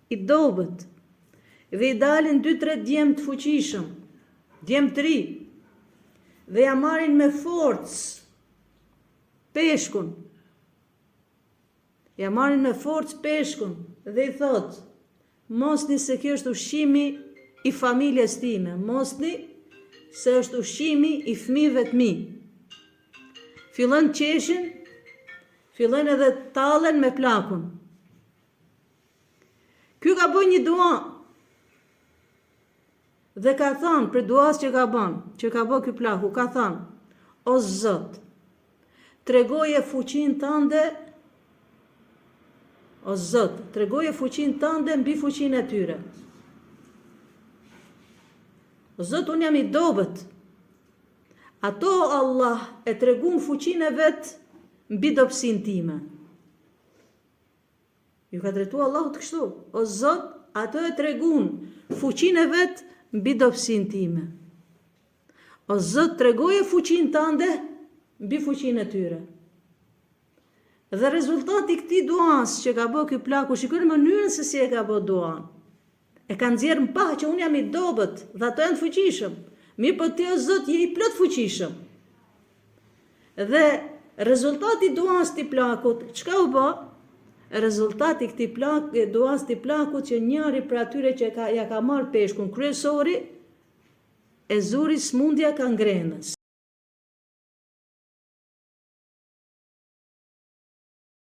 I dobët. Dhe i dalin 2-3 djem të fuqishëm, djem të ri. Dhe ja marrin me forcë peshkun. Ja marrin me forcë peshkun dhe i thotë, mosni se kjo është ushqimi i familjes time, mosni se është ushqimi i fëmijëve të mi. Fillojnë qeshin, fillojnë edhe tallen me plakun. Ky ka bërë një dua dhe ka thënë për duas që ka bën, që ka bë ky plaku, ka thënë: O Zot, tregoje fuqinë tënde O Zot, tregoje fuqinë tënde mbi fuqinë e tyre. O Zot, unë jam i dobët. Ato Allah e tregun fuqinë e vet mbi dobësinë time. Ju ka drejtu Allahut kështu, o Zot, ato e tregun fuqinë e vet mbi dobësinë time. O Zot, tregoje fuqinë tënde mbi fuqinë e tyre. Dhe rezultati i këtij duas që ka bë ky plaku, shikoni mënyrën se si e ka bë duan. E ka nxjerrë në pah që unë jam i dobët dhe ato janë të fuqishëm. Mirëpo ti o Zot je i plotfuqishëm. Dhe rezultati i duas tij plakut, çka u bë? Rezultati i këtij plak, duas tij plakut që njëri prej atyre që ka, ja ka marrë peshkun kryesori, e zuri smundja gangrenës.